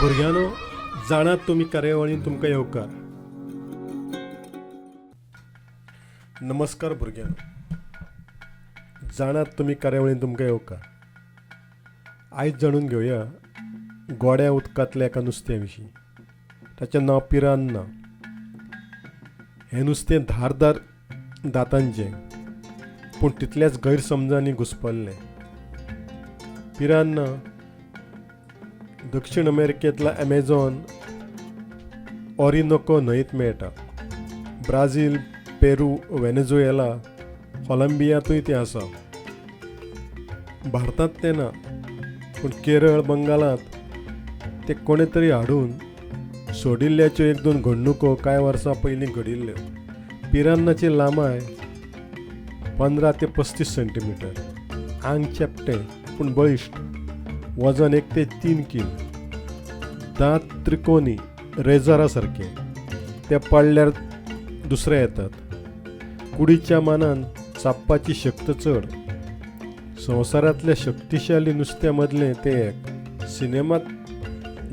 भुरग्यांनो, जाणात तुमी कार्यावळीन तुमकां येवकार. नमस्कार भुरग्यांनो, जाणात तुमी कार्यावळीन तुमकां येवकार. आयज जाणून घेवया गोड्या उदकांतल्या एका नुस्त्या विशीं. ताचें नांव पिरान्ना. हें नुस्तें धारदार दातांचें, पूण तितल्याच गैरसमजांनी घुस्पल्लें. पिरान्ना दक्षिण अमेरिकेंतल्या ॲमेझॉन ओरिनोको न्हंयेंत मेळटा. ब्राझील, पेरू, व्हेनेझुएला, कोलंबियांतूय तें आसा. भारतांत तें ना, पूण केरळ, बंगालांत तें कोणें तरी हाडून सोडिल्ल्याच्यो एक दोन घडणुको कांय वर्सां पयलीं घडिल्ल्यो. पिरान्नाची लांबाय 15 ते 35 सेंटीमिटर, आंग चेपटें पूण बळिश्ट, वजन 1 ते 3 कील, दांत त्रिकोनी रेजरा सारके, ते पडल्यार दुसरे येतात. कुडीच्या मानान चाबपाची शक्त चड. संवसारांतल्या शक्तिशाली नुस्त्या मदलें तें एक. सिनेमांत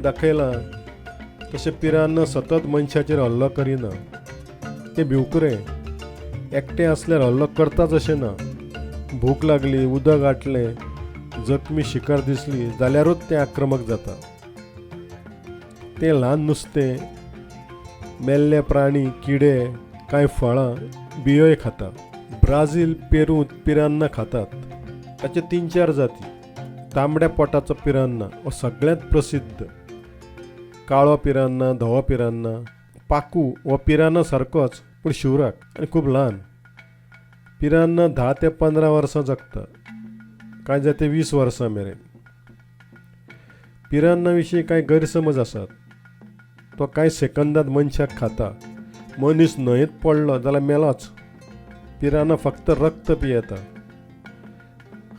दाखयलां तशें पिरान्ना सतत मनशाचेर हल्लो करिना. तें भिवकुरें, एकटें आसल्यार हल्लो करताच अशें ना. भूक लागली, उदक आटलें, जखमी शिकार दिसली जाल्यारूच तें आक्रमक जाता. तें ल्हान नुस्तें, मेल्ले प्राणी, किडे, कांय फळां, बियोय खाता. ब्राझील, पेरूंत पिरान्ना खातात. ताचे 3-4 जाती. तांबड्या पोटाचो पिरान्ना हो सगळ्यांत प्रसिद्ध. काळो पिरान्ना, धवो पिरान्ना. पाकू हो पिरान्ना सारकोच पूण शिवराक आनी खूब ल्हान. पिरान्ना 10 ते 15 वर्सां जगता, कांय जाती 20 वर्सां मेरेन. पिरान्ना विशीं कांय गैरसमज आसात. तो कांय सेकंदांत मनशाक खाता. मनीस न्हंयेंत पडलो जाल्यार मेलोच. पिरान्ना फक्त रक्त पियेता.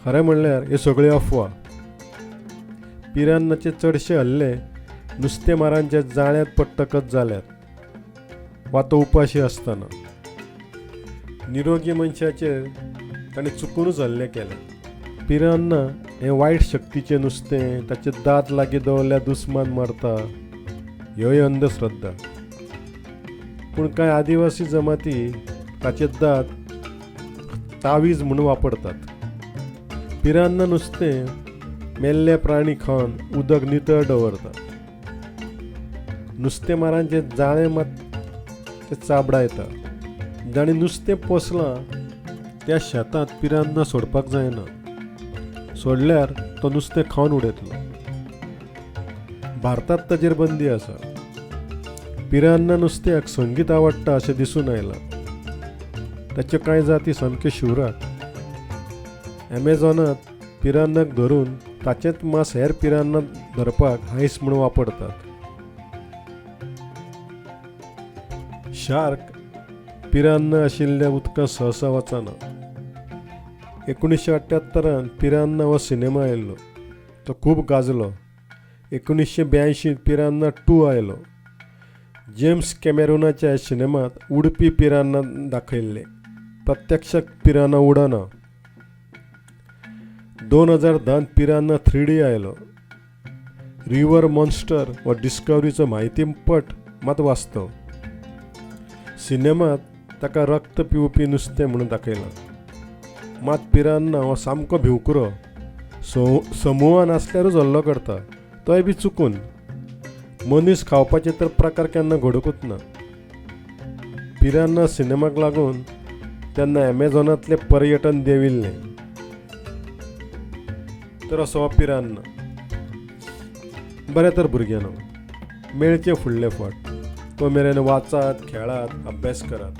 खरें म्हणल्यार ह्यो सगळ्यो अफवा. पिरान्नाचे चडशे हल्ले नुस्तेमारांच्या जाळ्यांत पडटकच जाल्यात वा तो उपाशी आसतना. निरोगी मनशाचेर ताणें चुकूनच हल्ले केले. पिरान्ना हें वायट शक्तीचें नुस्तें, ताचे दांत लागीं दवरल्यार दुस्मान मरता, ह्योय अंधश्रद्धा. पूण कांय आदिवासी जमाती ताचे दांत तावीज म्हूण वापरतात. पिरान्ना नुस्तें मेल्ले प्राणी खावन उदक नितळ दवरता. नुस्तेमारांचें जाळें मात तें चाबडायता. जाणें नुस्तें पोसलां त्या शेतांत पिरान्ना सोडपाक जायना. सोडल्यार तो नुस्तें खावन उडयतलो. भारतांत ताचेर बंदी आसा. पिरान्ना नुस्त्याक संगीत आवडटा अशें दिसून आयलां. ताच्यो कांय जाती सामक्यो शिवराक. ॲमेझॉनांत पिरान्नाक धरून ताचेंच मांस हेर पिरान्ना धरपाक हांयस म्हूण वापरतात. शार्क पिरान्ना आशिल्ल्या उदकांत सहसा वचना. 1978 पिरान्ना हो सिनेमा आयलो. तो खूब गाजलो. 1982 पिरान्ना 2 आयलो. जेम्स कॅमेरुनाच्या सिनेमांत उडपी पिरान्ना दाखयल्ले. प्रत्यक्षात पिरान्ना उडना. 2010 पिरान्ना 3D आयलो. रिव्हर मॉन्स्टर हो डिस्कवरीचो म्हायतीपट मात वास्तव. सिनेमांत ताका रक्त पिवपी नुस्तें म्हणून दाखयलां. मात पिरान्ना हो सामको भिवकुरो. समुहान आसल्यारूच हल्लो करता, तोय बी चुकून. मनीस खावपाचे तर प्रकार केन्ना घडुंकूच ना. पिरान्ना सिनेमाक लागून तेन्ना ॲमेझॉनांतलें पर्यटन देंविल्लें. तर असो हो पिरान्ना. बरें तर भुरग्यांनो, मेळचें फुडले फावट. तो मेरेन वाचात, खेळात, अभ्यास करात.